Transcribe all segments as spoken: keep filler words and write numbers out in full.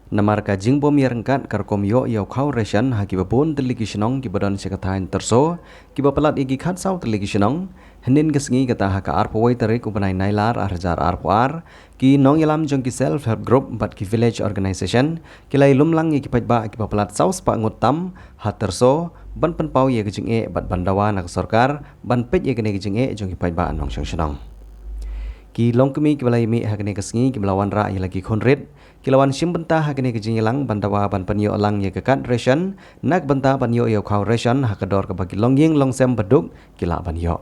Namar ka jingbym ïaryngkat ka rukom ïoh ïa u khaw ration ha kiba bun tylli ki shnong kiba don sha ka thaiñ Tyrso, kiba palat ïa ki khatsaw tylli ki shnong, hynnin ka sngi kata ha ka arphew wei tarik u bnai Nailar ar hajar arphew ar, ki nongïalam jong ki self help group bad ki village organization, ki la ïalum lang ïa ki paidbah kiba palat saw spah ngut tam ha Tyrso, ban pynpaw ïa ka jingeh bad ban dawa na ka sorkar ban peit ïa kane ka jingeh jong ki paidbah nongshong shnong. Ki longkmie kiba la ïamih ha kane ka sngi kiba la wanrah ïa la ki khun rit, ki la wan shim bynta ha kane ka jingïalang ban dawa ban pynïoh lang ïa ka kad ration, na ka bynta ban ïoh ïa u khaw ration ha ka dor kaba ki longïing longsem baduk ki lah ban ïoh.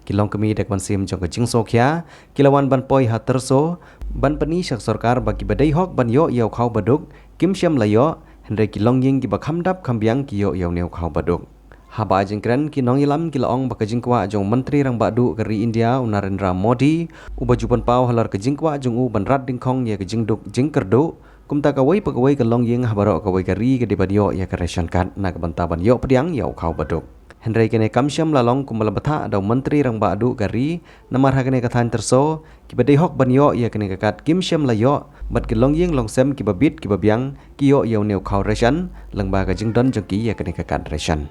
Ki longkmie da ka mynsiem jong ka jingsngewkhia, ki la wan ban poi ha Tyrso ban pyni sha ka sorkar ba kiba dei hok ban ïoh ïa u khaw baduk kim shym la ïoh, hynrei ki longïing kiba kham dap kham biang ki ïoh ïa une u khaw baduk. Haba ai jingkren, ki nongïalam ki la ong ba ka jingkwah jong u Myntri Rangbah Duh ka ri India u Narendra Modi, uba ju pynpaw halor ka jingkwah jong u ban rat dyngkhong ïa ka jingduk jingkyrduh, kumta kawei pa kawei ka longïing ha baroh kawei ka ri ka dei ban ïoh ïa ka ration card na ka bynta ban ïoh pdiang ïa u khaw baduk. Hynrei kane kam shym la long kumba la bthah da u Myntri Rangbah Duh ka ri, namar ha kane ka thaiñ Tyrso, kiba dei hok ban ïoh ïa kane ka kad kim shym la ïoh, bad ki longïing longsem kiba bit kiba biang ki ïoh ïa une u khaw ration lyngba ka jingdon jong ki ïa kane ka kad ration.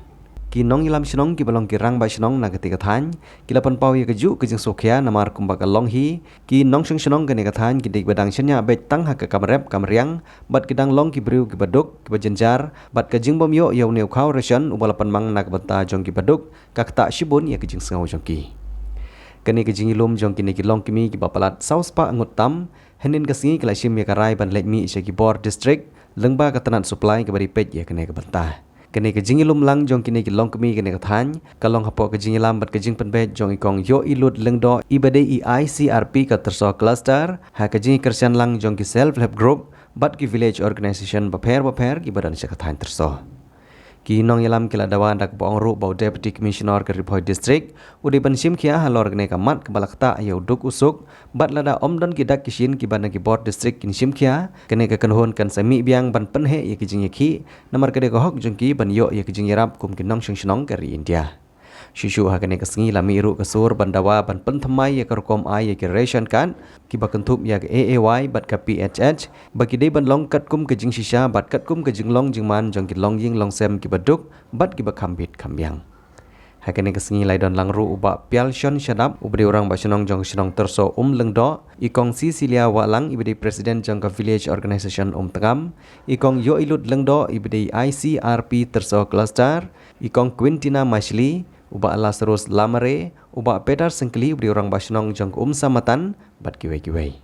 Ki nongïalam shnong kiba long ki rangbah shnong na katei ka thaiñ, ki la pynpaw ïa kajuh ka jingsngewkhia namar kumba ka long hi, ki nongshong shnong kane ka thaiñ ki dei kiba dang shaniah beit tang ha ka kam rep kam riang, bad ki dang long ki briew kiba duk kiba jynjar, bad ka jingbym ïoh ïa une u khaw ration uba la pynmang na ka bynta jong kiba duk, ka ktah shibun ïa ka jingsngew jong ki. Kane ka jingïalum jong kine ki longkmie kiba palat saw spah ngut tam, hynnin ka sngi ki la shim ïa ka rai ban leit mih sha ki bor district lyngba ka tnat supply kaba dei peit ïa kane ka bynta. Kane ka jingïalum lang jong kine ki longkmie kane ka thaiñ ka long hapoh ka jingïalam bad ka jingpynbeit jong i Kong Ïohilut Lyngdoh, iba dei i I C R P ka Tyrso Cluster, ha ka jingïakyrshan lang jong ki self help group bad ki village organization bapher bapher kiba don sha ka thaiñ Tyrso. Ki nongïalam ki la dawa da kaba ong ruh ba u Deputy Commissioner ka Ri Bhoi District u dei ban shim khia halor kane ka mat kaba la ktah ïa u duk u suk, bad lada ym don ki dak ki shin kiba na ki bor district kin shim khia, kane ka kynhun kan sa mih biang ban pynheh ïa ki jingïakhih, namar ka dei ka hok jong ki ban ïoh ïa ki jingïarap kum ki nongshong shnong ka ri India. Shuh shuh ha kane ka sngi la mih ruh ka sur ban dawa ban pynthymmai ïa ka rukom ai ïa ki ration card kiba kynthup ïa ka A A Y bad ka P H H, ba ki dei ban long katkum ka jingshisha bad katkum ka jinglong jingman jong ki longïing longsem kiba duk bad kiba kham bit kham biang. Ha kane ka sngi la ïadon lang ruh u Bah Pialshon Shadap, uba dei u rangbah shnong jong ka shnong Tyrso Umlyngdoh, i Kong Cecilia Wahlang, iba dei President jong ka Village Organization Umtngam, i Kong Ïohilut Lyngdoh, iba dei I C R P Tyrso Cluster, i Kong Quintina Mashli, u Bah Lazarus Lamare, u Bah Peter Syngkli, uba dei u rangbah shnong jong ka Umsamatan, bad kiwei kiwei.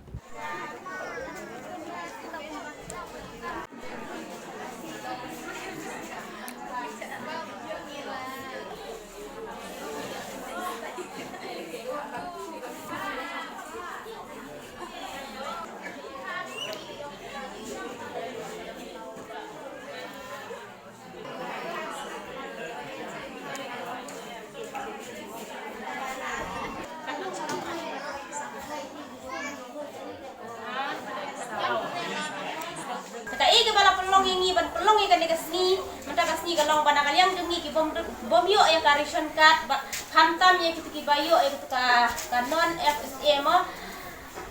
Kata ïa kaba la pynlong ïa ngi ban pynlong ïa kane ka sngi, mynta ka sngi ka long ba na ka liang jong ngi ki bym, bym ïoh ïa ka ration card, ba khamtam ïa kito kiba ïoh ïa kito ka, ka non F S A mo.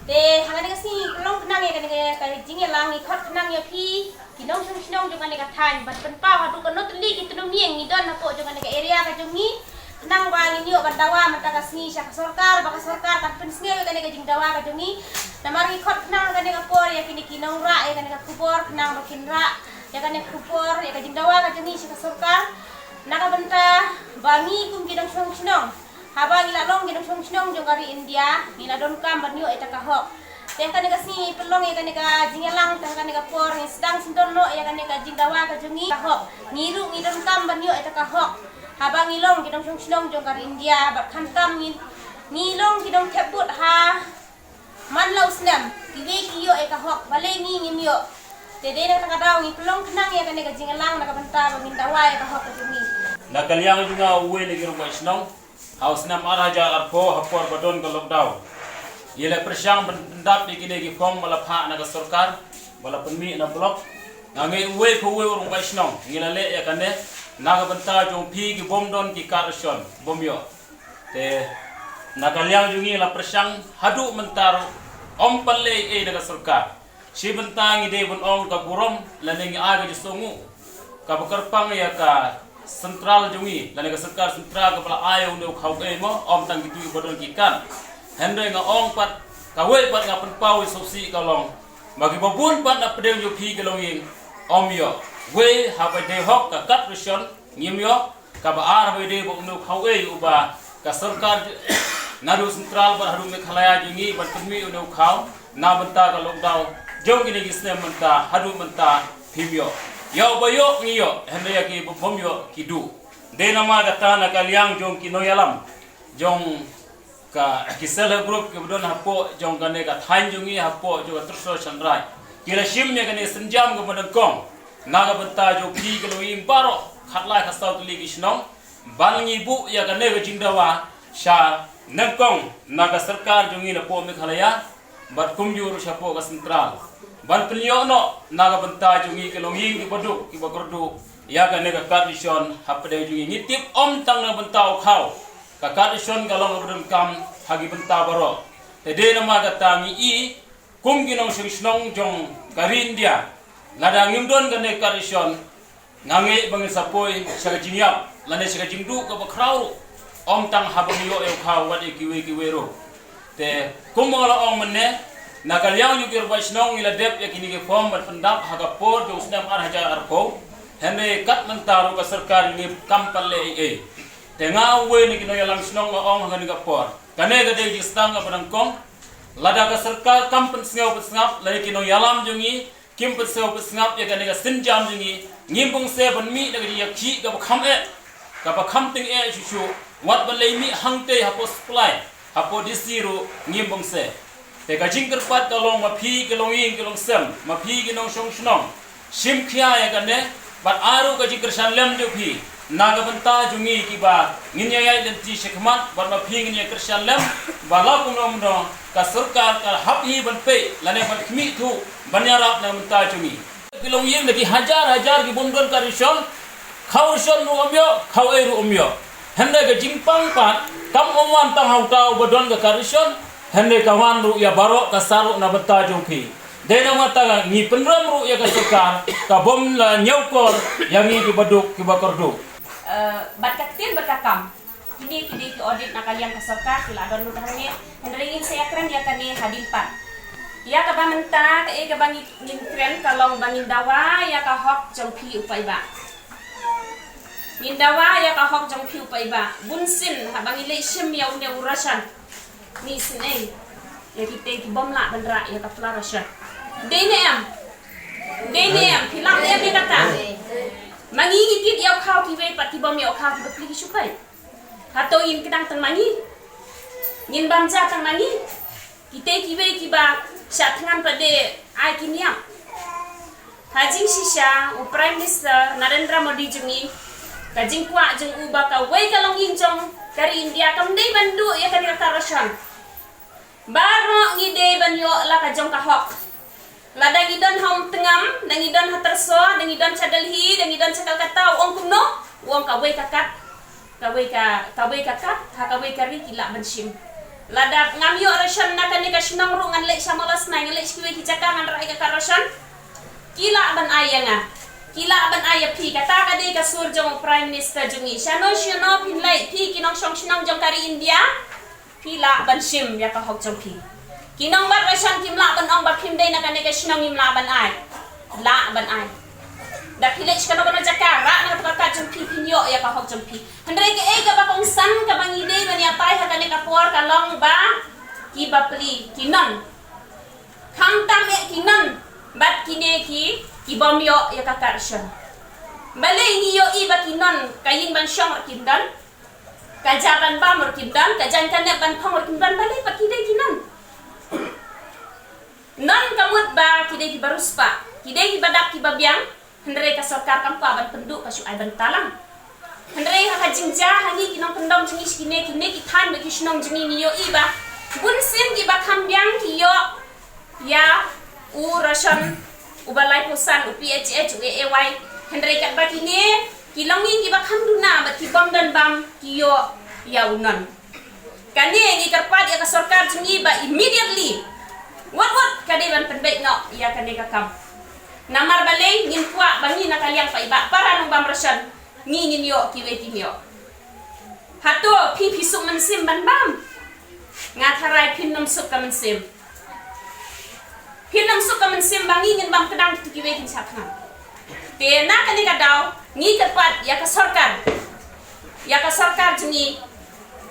Te ha kane ka sngi pynlong khnang ïa kane ka, ka jingïalang, ngi khot khnang ïa phi ki nongshong shnong jong kane ka thaiñ ban pynpaw haduh kano tylli ki tnum ïing ngi don hapoh jong kane ka area ka jong ngi. Khnang ba ngin ïoh ban dawa mynta ka sngi sha ka sorkar, ba ka sorkar kan pynsngew ïa kane ka jingdawa ka jong ngi. Namar ngi khot khnang kane ka por ïa kine ki nongrah ïa kane ka khubor, khnang ba kin rah ïa kane ka khubor ïa ka jingdawa ka jong ngi sha ka sorkar. Na ka bynta ba ngi kum ki nongshong shnong, haba ngi la long ki nongshong shnong jong ka ri India, ngi la donkam ban ïoh ïa kata ka hok. Te ha kane ka sngi pynlong ïa kane ka jingïalang, te ha kane ka por ngi sdang sngewdon noh ïa kane ka jingdawa ka jong ngi ka hok. Ngi ruh ngi donkam ban ïoh ïa kata ka hok. Haba ngi long ki nongshong shnong jong ka ri India, bad khamtam ngi, ngi long ki nongthep vote ha man la u snem, kiwei ki ïoh ïa ka hok, balei ngi ngim ïoh. Te dei na kata ka daw ngi pynlong khnang ïa kane ka jingïalang na ka bynta ba ngin dawa ïa ka hok ka jong ngi. Na ka liang jong nga uwei na ki rangbah shnong, ha u snem ar hajar arphew ha por ba don ka lockdown, ngi la pyrshang ban pyndap ïa kine ki form ba la phah na ka sorkar, ba la pynmih na block. Nga ngeit uwei pa uwei u rangbah shnong ngi la leh ïa kane na ka bynta jong phi ki bym don ki card ration, bym ïoh. Te na ka liang jong ngi la pyrshang haduh mynta ruh ym pat leh ei ei na ka sorkar. Shi bynta ngi dei ban ong ka burom lane ngi ai ka jingsngew kaba kyrpang ïa ka central jong ngi lane ka sorkar central kaba la ai ïa une u khaw ei mo, ym tang kito kiba don ki card. Hynrei nga ong pat kawei pat nga pynpaw ïa sopsi ka long ba kiba bun pat na pdeng jong phi ki longïing ym ïoh. Wei haba dei hok ka card ration ngim ïoh. Kaba ar ba dei ba une u khaw ei uba ka sorkar naduh central bad haduh Meghalaya jong ngi ban pynmih une u khaw na bynta ka lockdown jong kine ki snem mynta haduh mynta phim ïoh. Ïa uba ïoh ngi ïoh, hynrei ïa kiba bym ïoh ki duh. Dei namar kata na ka liang jong ki nongïalam jong ka ki self help group kiba don hapoh jong kane ka thaiñ jong ngi, hapoh jong ka Tyrso Shanrai, ki la shim ïa kane ka sienjam kaba nyngkong na ka bynta jong phi ki longïing baroh khatlai khatsaw tylli ki shnong ban ngi buh ïa kane ka jingdawa sha nyngkong na ka sorkar jong ngi napoh Meghalaya bad kumjuh ruh shapoh ka central ban pynïoh noh na ka bynta jong ngi ki longïing kiba duk kiba kyrduh ïa kane ka card ration hapdeng jong ngi. Ngi tip ym tang na ka bynta u khaw, ka card ration ka long kaba donkam ha ki bynta baroh. Te dei namar kata ngi i kum ki nongshong shnong jong ka ri India, lada ngim don kane ka card ration nga ngeit ba ngin sa poi sha ka jingïap lane sha ka jingduh kaba khraw ruh, ym tang haba ngi ïoh ïa u khaw wat ïa kiwei kiwei ruh. Te kumba nga la ong mynne, na ka liang jong ki rangbah shnong ngi la dep ïa kine ki form ban pyndap ha ka por jong u snem ar hajar arphew. Hynrei kat mynta ruh ka sorkar ngi kam pat leh ei ei. Te nga uwei na ki nongïalam shnong nga ong ha kane ka por, kane ka dei ka jingsdang kaba nyngkong. Lada ka sorkar kam pynsngew pynsngap lane ki nongïalam jong ngi kim pynsngew pynsngap ïa kane ka sienjam jong ngi, ngim bym sngewbha ban mih na ka jingïakhih kaba kham eh, kaba kham tyngeh shuh shuh, wat ban leit mih hangtei hapoh supply, hapoh D C ruh ngim bym sngewbha. Te ka jingkyrpad ka long ma phi ki longïing ki longsem, ma phi ki nongshong shnong, shim khia ïa kane bad ai ruh ka jingkyrshan lem jong phi na ka bynta jong ngi kiba ngin ïa ïaid lynti shakhmat bad ma phi ngin ïa kyrshan lem ba la kumno kumno ka sorkar ka hap hi ban peit lane ban khmih thuh ban ïarap na ka bynta jong ngi. Ki longïing da ki hajar hajar ki bym don card ration, khaw ration ruh ym ïoh, khaw ei ruh ym ïoh. Hynrei ka jingpang pat kam ym wan tang ha uta uba don ka card ration, hynrei ka wan ruh ïa baroh ka sah ruh na bynta jong phi. Dei namar kata ngi pynrem ruh ïa ka sorkar ka bym la ñiewkor ïa ngi kiba duk kiba kyrduh. Eh, bad ka ktien bad ka kam. Kine ki dei ki audit na ka liang ka sorkar ki la don lut hangne. Hynrei ngin sa ïakren ïa kane hadien pat. Ïa kaba mynta kaei kaba ngi, ngin kren ka long ba ngin dawa ïa ka hok jong phi u paidbah. Ngin dawa ïa ka hok jong phi u paidbah. Bunsien haba ngi leit shim ïa une u ration, ngi isynei ïa kitei ki bym lah ban rah ïa ka pla ration. Dei ne em? Dei ne em? Phi lah ne em ïa kata? Ma ngi ngi tip ïa u khaw, kiwei pat ki bym ïa u khaw ki bapli ki shu peit. Hato ngin kdang tang ma ngi? Ngin bam ja tang ma ngi? Kitei kiwei kiba shah thngan pat de ai ki niam. Ha jingshisha u Prime Minister Narendra Modi jong ngi, ka jingkwah jong u ba kawei ka longïing jong ka ri India kam dei ban duh ïa kane ka card ration. Baroh ngi dei ban ïoh la ka jong ka hok. Lada ngi don ha Umtngam, da ngi don ha Tyrso, da ngi don sha Delhi, da ngi don sha Kolkata, u ong kumno? U ong kawei ka card, kawei ka, kawei ka card, ha kawei ka ri ki lah ban shim. Lada ngam ïoh ration na kane ka shnong ruh ngan leit sha Mawlasnai, ngan leit sha kiwei ki jaka ngan rah ïa ka card ration. Ki lah ban ai ïa nga. Ki lah ban ai ïa phi. Kata ka dei ka sur jong u Prime Minister jong ngi. Shano shano phin leit phi ki nongshong shnong jong ka ri India, phi lah ban shim ïa ka hok jong phi. Ki nongbat ration kim lah ban ong ba phim dei na kane ka shnong ngim lah ban ai. Lah ban ai. Da phi leit sha kano kano jaka, rah na kata ka card jong phi, phin ïoh ïa ka hok jong phi. Hynrei kaei kaba kongsan kaba ngi dei ban ïatai ha kane ka por ka long ba ki bapli, ki non. Khamtam eh ki non bad kine ki, ki bym ïoh ïa ka card ration. Balei ngi ïohi ba ki non ka ïing ban shong ruh kim don, ka ja ban bam ruh kim don, ka jaiñ ka nep ban phong ruh kim don, balei pat ki dei ki non? Non ka mut ba ki dei kiba riewspah, ki dei kiba dap kiba biang, hynrei ka sorkar kam kwah ban pynduh, ka shu ai ban talang. Hynrei ha ka jingjia ha ngi ki nongkyndong jong ngi sha kine, kine ki thaiñ bad ki shnong jong ngi, ngi ïohi ba bunsien kiba kham biang ki ïoh ïa u ration uba laiphew san, u P H H, u A A Y. Hynrei katba kine ki longïing kiba kham duna bad ki bym don bam ki ïoh ïa u non. Kane ngi kyrpad ïa ka sorkar jong ngi ba immediately, wat wat ka Dei ban pynbeit noh ïa kane ka kam. Namar balei ngin kwah ba ngi na ka liang paidbah para nongbam ration ngi ngin ïoh, kiwei kim ïoh. Hato phi phi suk mynsiem ban bam? Nga tharai phin ym suk ka mynsiem. Phin ym suk ka mynsiem ba ngi ngin bam kdang kito kiwei kin shah khang. Te na kane ka daw ngi kyrpad ïa ka sorkar, ïa ka sorkar jong ngi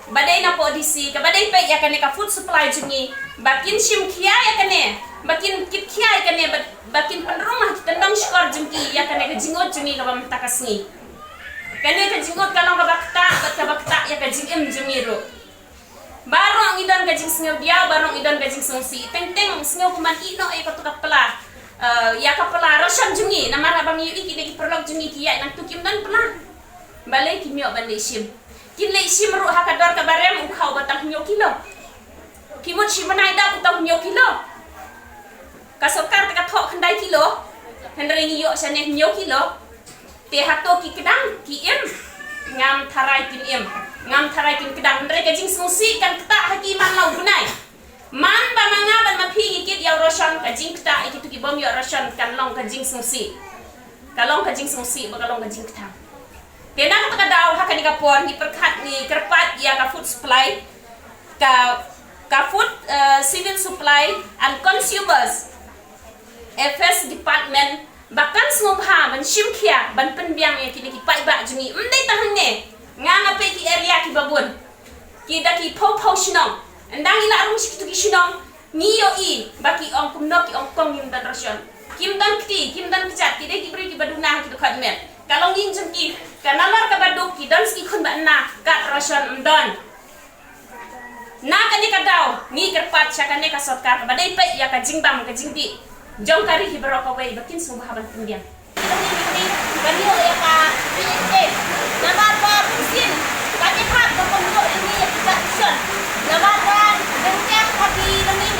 ba dei na poh D C, kaba dei peit ïa kane ka food supply jong ngi, ba kin shim khia ïa kane, ba kin kit khia ïa kane, ba, ba kin pynrung ha ki tyndong shkor jong ki ïa kane ka jingud jong ngi kaba mynta ka sngi. Kane ka jingud ka long kaba ktah, bad kaba ktah ïa ka jingim jong ngi ruh. Baroh ngi don ka jingsngew diaw, baroh ngi don ka jingsngewsih. Teng teng sngew kumban ïeh noh ïa kato ka pla, eh, ïa ka pla ration jong ngi. Namar haba ngi ïohi kine ki paralok jong ngi ki ïaid nangtu kim don pla. Balei kim ïoh ban leit shim? Kin leit shim ruh ha ka dor kaba rem, u khaw ba tang hynñiew kilo. Ki mut shi bnai dap u tang hynñiew kilo. Ka sorkar te ka thoh khyndai kilo. Hynrei ngi ïoh shane hynñiew kilo. Te hato ki kdang ki im? Ngam tharai kin im, ngam tharai kin kdang. Hynrei ka jingsngewsih kan ktah ha ki man la u bnai. Man ba ma nga bad ma phi ngi kit ïa u ration, ka jingktah ïa kito ki bym ïoh ration kan long ka jingsngewsih. Ka long ka jingsngewsih, ba ka long ka jingkthang. Te na kata ka daw ha kane ka por ngi pyrkhat, ngi kyrpad ïa ka food supply, ka, ka food, eh, civil supply and consumers affairs department ba kan sngewbha ban shim khia ban pynbiang ïa kine ki paidbah jong ngi. Ym dei tang hangne, nga nga peit ki area kiba bun, ki da ki phew phew shnong. Ynda ngi lah rung sha kito ki shnong, ngi ïohi ba ki ong kumno, ki ong kong ngim don ration, kim don kti, kim don kjat, ki dei ki briew kiba duna ha ki dkhot met. Ka longïing jong ki ka namar kaba duk, ki don sa ki khun bad khynnah, kat ration ym don. Na kane ka daw ngi kyrpad sha kane ka sorkar kaba dei peit ïa ka jingbam ka jingdih jong ka ri hi baroh kawei ba kin sngewbha ban pynbiang. Ban ïoh ïa ka P H A. Namar ba bun sien ka jingkhap ka pynïoh ïa ngi ïa ka ration. Namar ba dang teng ha ki longïing